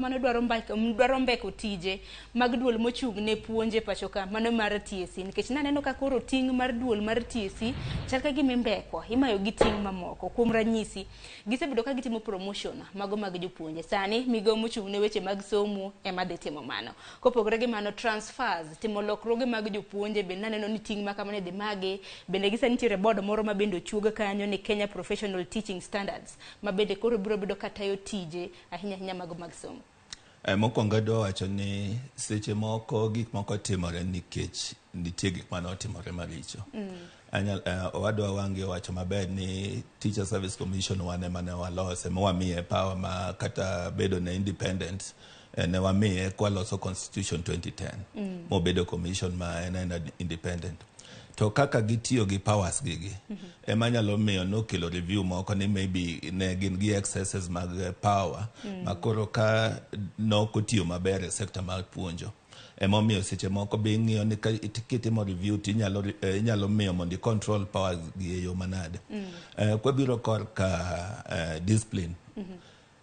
Mano dwaro mbak, dwaro mbeko tije mag duol mochung' ne puonj e pacho ka, mano mar TSC. Nikech naneno ka koro ting' mar duol mar TSC chal ka gima imbeko, imayo gi ting' mamoko. Kuom ranyisi, gisebedo ka gitimo promotion mago mag jopuonje. Sani migawo mochung' ne weche mag somo ema dhi timo mano. Kopogore gi mano, transfers, timo lokruoge mag jopuonje bende naneno ni ting' ma kamano idhi magi. Bende gi sani nitiere board moro ma bende ochuog kanyo ni Kenya Professional Teaching Standards ma bende koro biro bedo ka tayo tije ahinya ahinya mago mag somo. Mokwongo adwa wacho ni seche moko gik moko timore nikech nitie gik mane otimore maricho. Owadwa Wangi owacho maber ni Teacher Service Commission wan ema ne walose ma wamiye power ma kata bedo ne independent ne wamiye kwaloso constitution 2010 mobedo commission ma en en independent. To kaka gitiyo gi powers gigi ema nyalo miyo nokelo review moko ni maybe ne gin gi excesses mag power ma koro ka nok otiyo maber e sector mar puonjo. Emomiyo seche moko be ing'iyo ni ka kitimo review to inyalo, inyalo miyo mondo i control powers gi e yo manade. Kwabiro korka discipline,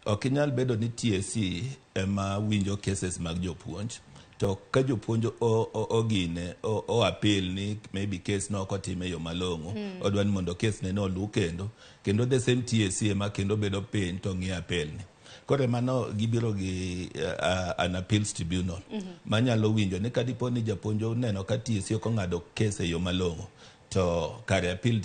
ok inyal bedo ni TSC ema winjo cases mag jopuonj to ka jopuonj ogine o appeal ni maybe case no ok otim e yo malong'o, odwa ni mondo case ne no olu kendo kendo the same TSC ema kendo bedo piny to ng'iyo appeal ni. Koro emano gibiro gi an appeals tribunal manyalo winjo ni kadipo ni japuonj oneno ka TSC ok ong'ado case e yo malong'o, to kare appeal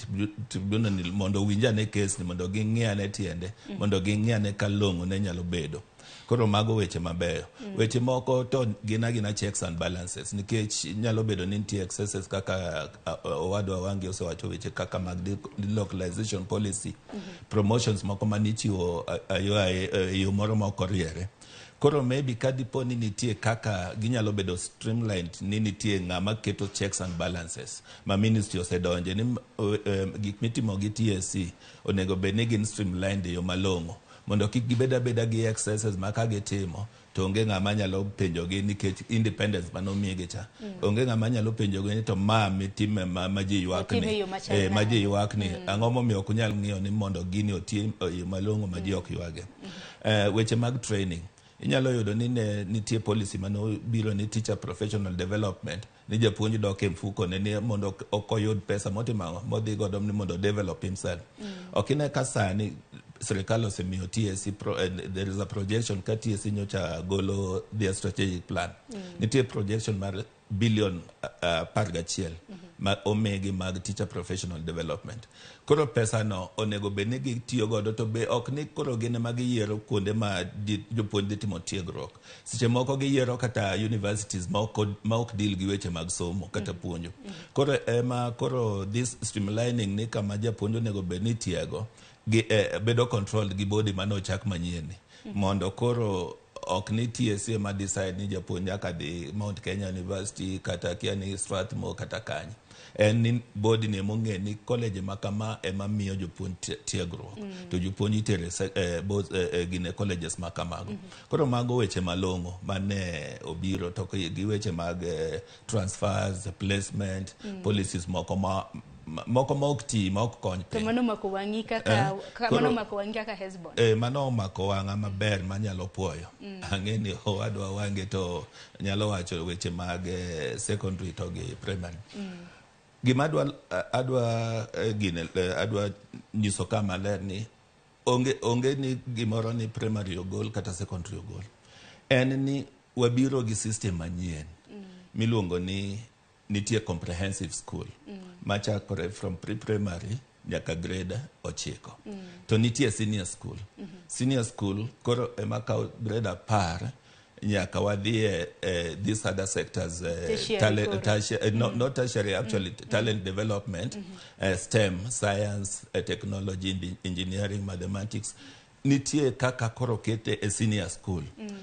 tribunal ni mondo owinj ane case ni, mondo ging'i ane tiende, mondo ging'i ane ka long'o ne nyalo bedo. Koro mago weche mabeyo. Weche moko to gin agina checks and balances, nikech nyalo bedo ni nitie excesses kaka owadwa Wangi osewacho, weche kaka mag delocalization policy, promotions moko manichiwo ayo e yo moro ma ok oriere. Koro maybe ka dipo ni nitie kaka ginyalo bedo streamlined, ni nitie ng'ama keto checks and balances ma ministry osedonje ni gik mitimo gi TSC onego bed ni gin streamlined e yo malong'o, mondo kik gibed abeda gi excesses ma ka gitimo to onge ng'ama nyalo penjogi, nikech independence manomigi cha, onge ng'ama nyalo penjogi ni to ma mitime ma ji ywak Otime ni e yo machal ma ji nade? ywak ni ang'o momiyo ok unyal ng'iyo ni mondo gini otim e yo malong'o ma ji ok ywage. Weche mag training, inyalo yudo ni ne nitie policy manobiro ni teacher professional development, ni japuonj dok e mfuko ne ni mondo ok oyud pesa motimo ang'o modhi godo ni mondo develop himself. Ok ine ka sani sirikal osemiyo TSC there is a projection ka TSC nyocha golo their strategic plan, nitie projection mar billion 11 ma omigi mag teacher professional development. Koro pesa no onego bed ni gitiyo godo, to be ok ni koro gin ema giyiero kuonde ma jopuonj dhi timo tiegruok. Seche moko giyiero kata universities ma ok deal gi weche mag somo kata puonjo. Koro ema koro this streamlining ni kama japuonj onego bed ni tiego gi, bedo controlled gi body mane ochak manyien ni, mondo koro ok ni TSC ema decide ni japuonj nyaka dhi Mount Kenya University kata kia ni Strathmore kata kanye. En ni body ni emong'e ni college ma kama ema miyo jopuonj tiegruok, to jopuonj itere gine colleges ma kamago. Koro mago weche malong'o mane obiro to gi weche mag transfers, placement policies moko ma moko ma ok ti, ma ok kony To piny. mano omako wang'i kaka mano omako wang'i kaka Hesbon. Mano omako wang'a maber manyalo puoyo. Ang'e ni owadwa Wange to nyalo wacho weche mag secondary to gi primary. Gima adwa gine adwa nyiso ka maler ni onge ni gimoro ni primary ogol kata secondary ogol. En ni wabiro gi system manyien miluongo ni nitie comprehensive school machakore from pre-primary nyaka grade 9, to nitie senior school. Senior school koro ema kawo grade 10 nyaka wadhi e these other sectors, Tertiary talent, koro. Tertiary, no, not tertiary actually, talent development, STEM, science, technology, engineering, mathematics. Nitie kaka koro kete e senior school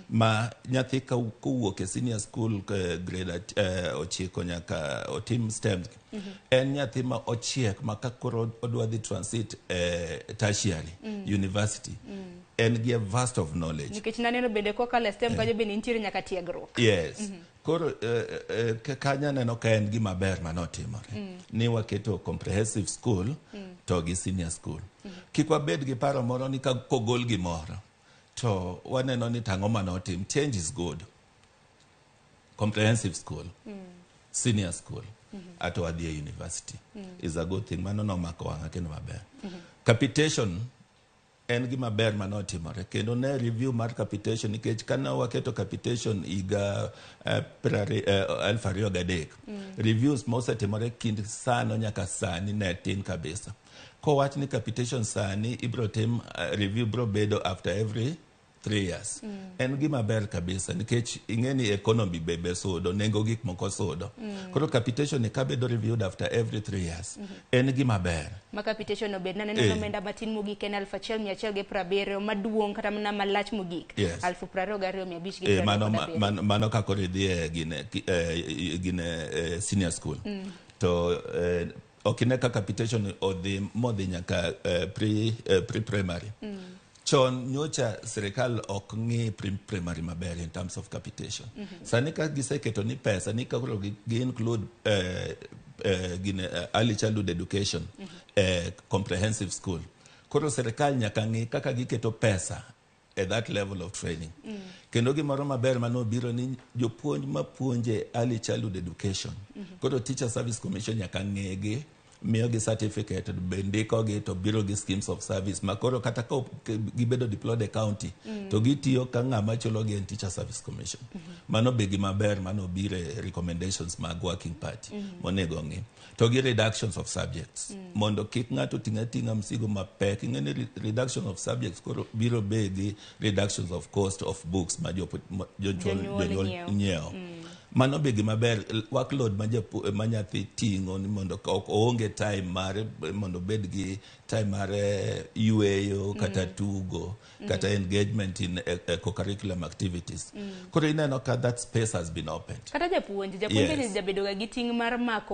ma nyathi ka kowuok e senior school, grade 9 nyaka otim STEM, en nyathi ma ochiek ma ka koro odwa dhi transit tertiary university, en gi a vast of knowledge. Nikech naneno bende kokalo e STEM kanyo bende nitiere nyaka tiegruok. Yes. Koro kanyo aneno ka en gima ber manotimore ni waketo comprehensive school to gi senior school. Kik wabed gi paro moro ni ka kogol gimoro To waneno ni tang'o manotim. Change is good. Comprehensive school, senior school, ato wadhi e university is a good thing. Mano nomako wang'a kendo maber. Capitation en gima ber manotimore kendo ne review mar capitation, nikech kane waketo capitation higa 2003, reviews mosetimore kind sano nyaka sani ne tin kabisa. Kowach ni capitation sani ibro tim review bro bedo after every 3 years, en gima ber kabisa, nikech ing'e ni economy be sudo, nengo gik moko sudo. Koro capitation ni kabedo reviewed after every 3 years en gima ber. Ma capitation obed naneno omenda matin mogik en 1170, maduong' kata mana malach mogik 22,500 gi piero mano, ariyo kod abiriyo. Mano ka koro idhi e gine, gine senior school to ok ine ka capitation odhi modhi nyaka pre primary. Chon nyocha sirikal ok ng'i pre primary maber in terms of capitation. Sani ka giseketo ni pesa ni ka koro gi include gine, early childhood education, comprehensive school, koro sirikal nyaka ng'i kaka giketo pesa at that level of training. Kendo gimoro maber manobiro ni jopuonj mapuonje early childhood education, koro Teacher Service Commission nyaka ng'egi, miyogi certificate, be ndikogi to biro gi schemes of service, ma koro kata ka gibedo deployed e county to gitiyo ka ng'ama chulogi en Teacher Service Commission. Mano be gima ber manobiro e recommendations mag working party monego ng'i. To gi reductions of subjects, mondo kik ng'ato ting' ating'a msigo mapek. Ing'e ni reduction of subjects koro biro be gi reductions of cost of books ma jonyuol jonyuol nyiewo. Nyiewo. Mano be gima ber, workload ma nyathi ting'o ni mondo ok oonge time mar mondo obed gi time mar yueyo kata tugo kata engagement in co-curriculum activities. Koro ineno ka that space has been opened. Kata japuonj Yes. bende jabedo ga gi ting' mar mako.